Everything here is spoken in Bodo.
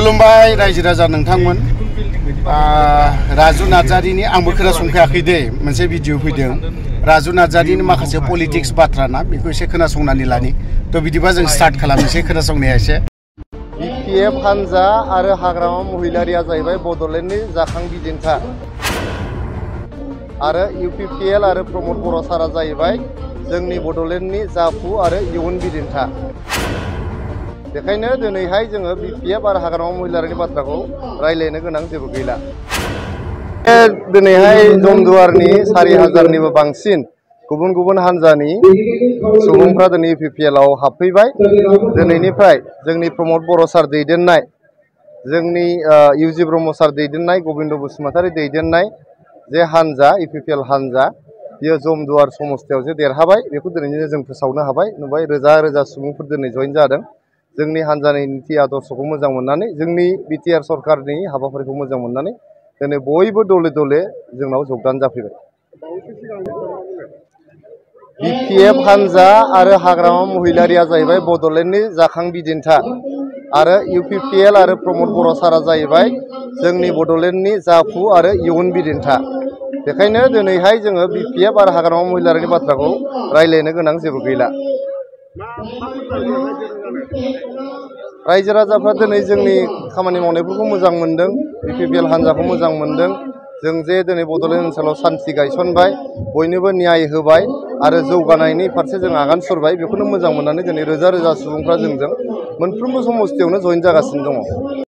खुलुमबाय रायजो राजा नोंथांमोन राजु नार्जारिनि आंबो खोनासंखायाखै दे मोनसे भिडिअ फैदों राजु नार्जारिनि माखासे पलिटिक्स बाथ्रा ना बेखौ एसे खोनासंनानै लानि तो बिदिबा जों स्टार्ट खालामनोसै खोनासंनाया एसे बिपिएफ हानजा आरो हाग्रामा महिलारिया जाहैबाय बड'लेण्डनि जाखां बिदिन्था आरो इउपिपिएल आरो प्रमद बर' सारा जाहैबाय जोंनि बड'लेण्डनि जाफु आरो इयुन बिदिन्था बेखायनो दिनैहाय जोङो बिपिएफ आरो हाग्रामा महिलारिनि बाथ्राखौ रायलायनो गोनां जेबो गैला दिनैहाय जमदुवारनि 4000निबो बांसिन गुबुन गुबुन हानजानि सुबुंफ्रा दिनै इउपिपिएलआव हाबफैबाय दिनैनिफ्राय जोंनि प्रमद बर' सार दैदेननाय जोंनि इउजि ब्रह्म सार दैदेननाय गबिन्द बसुमतारी दैदेननाय जे हानजा इउपिपिएल हानजा बियो जमदुवार समस्थियाव जे देरहाबाय बेखौ दिनैनो जों फोसावनो हाबाय नुबाय रोजा रोजा सुबुंफोर दिनै जइन जादों जोंनि हानजानि नीति आदर्शखौ मोजां मोननानै जोंनि बिटिआर सरकारनि हाबाफारिखौ मोजां मोननानै दिनै बयबो दले दले जोंनाव जगदान जाफैबाय बिपिएफ हानजा आरो हाग्रामा महिलारिया जाहैबाय बड'लेण्डनि जाखां बिदिन्था आरो इउपिपिएल आरो प्रमद बर' सारा जाहैबाय जोंनि बड'लेण्डनि जाफु आरो इयुन बिदिन्था बेखायनो दिनैहाय जोङो बिपिएफ आरो हाग्रामा महिलारिनि बाथ्राखौ रायलायनो गोनां जेबो गैला रायजो राजाफ्रा दिनै जोंनि खामानि मावनायफोरखौ मोजां मोनदों बिपिएल हानजाखौ मोजां मोनदों जों जे दिनै बड'लेण्ड ओनसोलाव सान्थि गायसनबाय बयनोबो न्याय होबाय आरो जौगानायनि फारसे जों आगान सुरबाय बेखौनो मोजां मोननानै दिनै रोजा रोजा सुबुंफ्रा जोंजों मोनफ्रोमबो समस्थियावनो जइन जागासिनो दङ।